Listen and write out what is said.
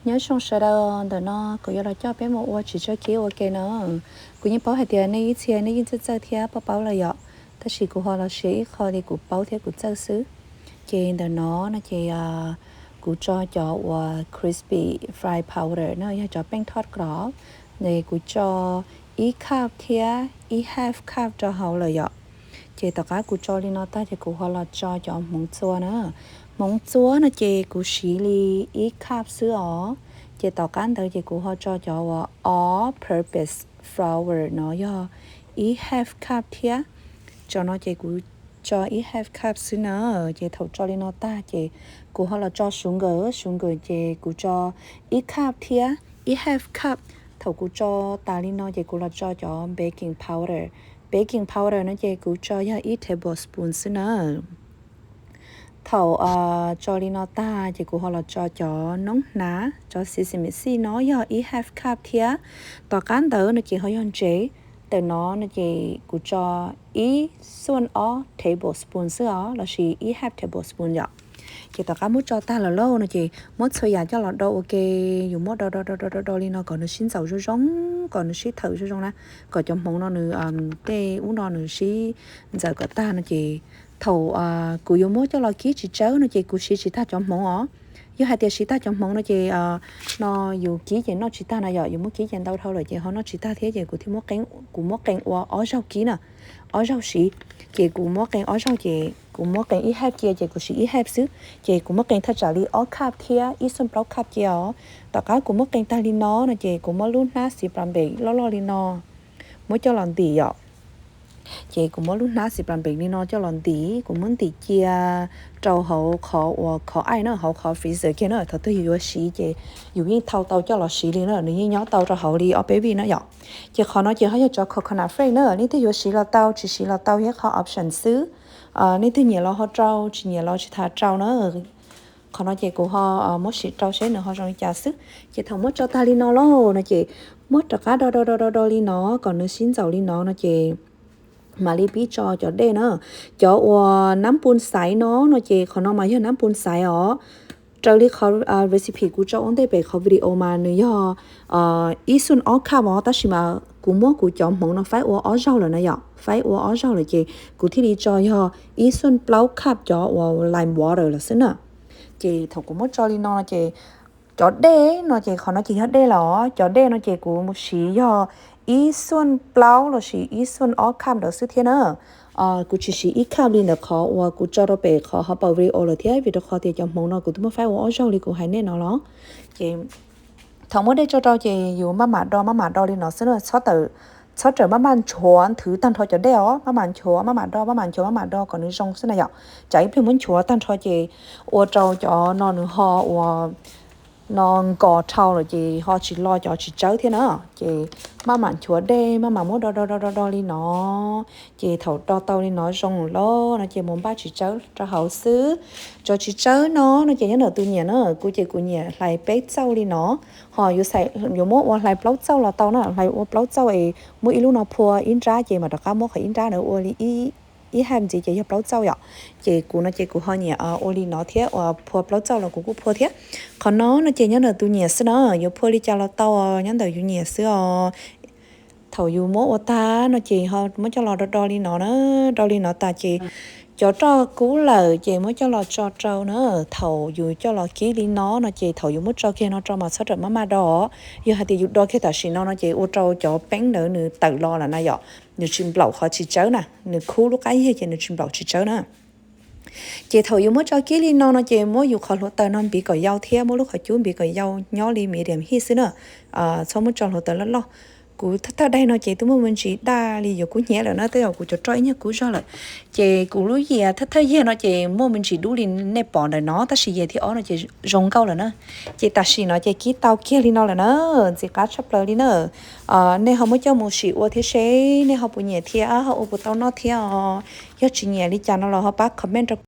Nyob zoo sawv daws, ntawm no kuv yuav los coj peb mus ua tsis tsawg kib ua ke no. Kuv yeej paub hais tias nej ib txhia nej yeej txawj txawj thiab paub paub lawm yom, tab sis kuv ho los share ib qho li kuv paub thiab kuv txawj xwb. Ces ntawm no no ces kuv tso cov uas crispy fry powder no yog cov peej thoj krov, es kuv tso ib cup thiab ib half cup rau hauv lawm yom. Ces tom qab kuv tso li no tag ces kuv ho los tso cov hmoov txua na. Hmoov txua no ces kuv siv li ib cup xwb os. Ces tom qab ntawd ces kuv ho tso cov uas all purpose flour no yog ib half cup thiab. Cov no ces kuv tso ib half cup xwb na. Ces thaum tso li no tag ces kuv ho los tso sugar, sugar ces kuv tso ib cup thiab ib half cup. Thaum kuv tso tas li no ces kuv los tso cov baking powder. Baking powder no ces kuv tso yog ib tablespoon xwb na. Thaum tso li no tag ces kuv ho los tso cov noob hnav, cov sesame seed no yog ib half cup thiab. Tom qab ntawd no ces ho yog ntsev, ntawm no no ces kuv tso ib xuaj ob tablespoon xwb os, lossis ib half tablespoon yom. Ces tom qab muab tso tag lawm lauj no ces muab txhua yam coj los do ua ke, yus muab do do do do do do li no kom nws sib ntxaus zoo zoo, kom nws sib thawm zoo zoo na, kom cov hmoov no nws tej ub no nws sib ntxaws kom tag no ces thaum kuv yuav muab coj los kib tsis tsawb no ces kuv siv tsis tag cov hmoov os. Yog hais tias siv tag cov hmoov no ces no yus kib ces noj tsis tag na yom, yus muab kib ces ntau dhau lawm ces ho noj tsis tag thiab ces kuv thiaj, kuv muab qee ua ob zaug kib na, ob zaug siv. Ces kuv muab qee ob zaug ces kuv muab qee ib half cia ces kuv siv ib half xwb. Ces kuv muab qee thaj tsam li ob cup thiab ib xuaj plaub cup cia os. Tom qab kuv muab qee tag li no no ces kuv muab lub hnab xi plas npem loj loj li no muab coj los ntim yom. Ces kuv muab lub hnab xi plas npem li no coj los ntim, kuv muab ntim cia rau hauv qhov uas qhov ice na, hauv qhov freezer kiag na, thaum twg yus yuav siv ces yus yeej thau tau coj los siv li na, nws yeej nyob tau rau hauv li ob peb vij na yom. Ces qhov no ces ho yog cov coconut flake na, leej twg yuav siv los tau, tsis siv los tau, yog qhov option xwb. Leej twg nyiam los ho rau, tsis nyiam los tsis tas rau na. Qhov no ces kuv ho muab sim rau seb nws ho zoo li cas xwb. Ces thaum muab tso tag li no lauj no ces muab rov qab do do do do do li no kom nws sib ntxaus li no no ces mam li pib tso cov dej na. Cov uas nab pun xaiv no no ces qhov no mas yog nab pun xaiv os. Raws li qhov recipe kuv tso ua ntej pem qhov video mas nws yog ib xuaj ob cup os, tab sis mas kuv muab kuv cov hmoov no faib ua ob zaug lawm na yom, faib ua ob zaug lawm ces kuv thiaj li tso yog ib xuaj plaub cup cov uas lime water lawm xwb na. Ces thaum kuv muab tso li no ces cov dej no ces qhov no ces yog dej los, cov dej no ces kuv siv yog ib xuaj plaub lossis ib xuaj ob cup ntawd xwb thiab na. Kuv tsis siv ib cup li ntawm qhov uas kuv tso rau pem qhov hauv paus video lawm thiab, vim rau qhov tias cov hmoov no kuv twb muab faib ua ob zaug li kuv hais nej no los. Ces thaum muab dej tso rau ces yus maj mam do maj mam do li no xwb na, txhob rawm maj mam nchuav nthwv tag nrho cov dej os, maj mam nchuav maj mam do maj mam nchuav maj mam do kom nws zoo xwb na yom. Tsam ib pliag muab nchuav tag nrho ces ua rau cov no nws ho ua no nkos dhau lawm ces ho tsis lo cov txiv tsawb thiab na. Ces maj mam nchuav dej, maj mam muab do do do do do li no. Ces thaum do tau li no zoo lawm no ces mus npaj txiv tsawb rau hauv xwb. Cov txiv tsawb no no ces nyob ntawm tus nyiam na, kuv ces kuv nyiam hlais peb txauj li no. Ho yuav muab ua hlais plaub txauj los tau na, hlais ua plaub txauj es muab ib lub no phua ib nrab ces mam rov qab muab qhov ib nrab ntawd ua li ib hab ntxiv ces yog plaub txauj yom. Ces kuv no ces kuv ho nyiam ua li no thiab, uas phua plaub txauj los kuv kuj phua thiab. Qhov no no ces nyob ntawm tus nyiam xwb na, yuav phua li cas los tau, nyob ntawm yus nyiam xwb os. Thaum yus muab ua tag no ces ho muab coj los do do li no na, do li no tas ces cov roj kub lawm ces muab coj los tso rau na. Thaum yus coj los kib li no no ces thaum yus muab tso kiag no rau mas txhob rawm maj maj do. Yog hais tias yus do kiag tam sim no no ces ua rau cov peeb ntawd nws tawm los lawm na yom, nws tsis nplaum qhov txiv tsawb na, nws khub lub qab yiag ces nws tsis nplaum txiv tsawb na. Ces thaum yus muab tso kib li no no ces muab yus qhov hluav taws no npiv kom yau thiab muab lub qhov cub npiv kom yau nyob li medium heat xwb na. Txhob muab tso hluav taws loj loj. Kuv thawj thawj daim no ces twb muaj me ntsis daj li yuav kub hnyiab lawm na, tej zaum kuv cov roj ib nyuag kub zog lawm. Ces kuv lub yias thawj thawj yias no ces muaj me ntsis dub li nej pom ntawm no, tab sis yias thib ob no ces zoo nkauj lawm na. Ces tam sim no ces kib tau kiag li no lawm na, ntxim qab tshaj plaws li na. Nej ho muab coj mus sim ua thiab seb nej ho puas nyiam thiab ho ua puas tau noj thiab os. Yog tsis nyiam li cas no los ho pab comment rau